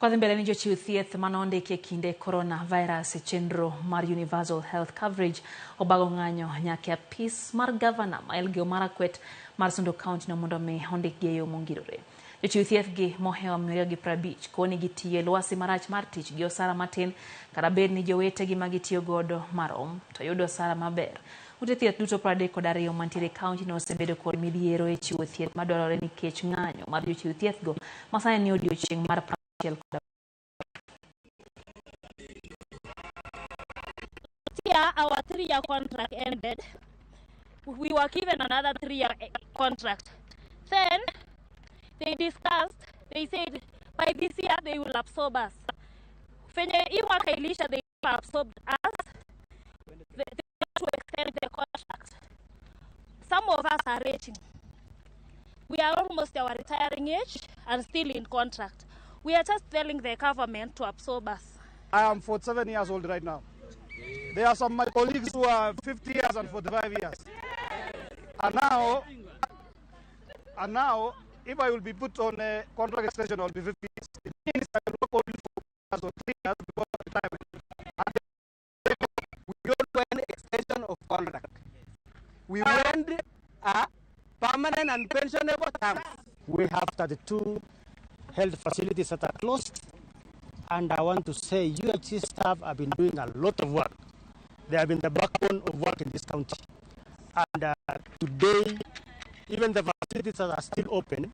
Kwadhi mbele ni jochiw thieth manondiki e kinde coronavirus e chenro mar Universal Health Coverage obago ng'anyo nyaka e apis mar gavana ma Elgeyo Marakwet mar Sondu County no mondo mi ondikgi e yo mongirore. Jochiw thieth gi mohewo 250 koni gitiyo e lwasi marach mar tich gi osara matin kata bed ni jowetegi ma gitiyo godo marom to yudo osara maber. Ute thieth duto 32 mantiere e kaunti no osebedo kod midhiero e chiwo thieth madwarore nikech ng'anyo mar jochiw thieth go masani ni odiochieng' mar 68. Year, our 3-year contract ended. We were given another 3-year contract. Then they discussed, they said by this year they will absorb us. Venye hii mwaka ilisha, they absorbed us. They want to extend the contract. Some of us are aging. We are almost our retiring age and still in contract. We are just telling the government to absorb us. I am 47 years old right now. There are some of my colleagues who are 50 years and 45 years. And now, if I will be put on a contract extension, I will be 50 years. It means I will work only 4 years or 3 years before retirement. And we don't want extension of contract. We want a permanent and pensionable terms. We have 32 health facilities that are closed, and I want to say UHC staff have been doing a lot of work. They have been the backbone of work in this county. And today, even the facilities that are still open,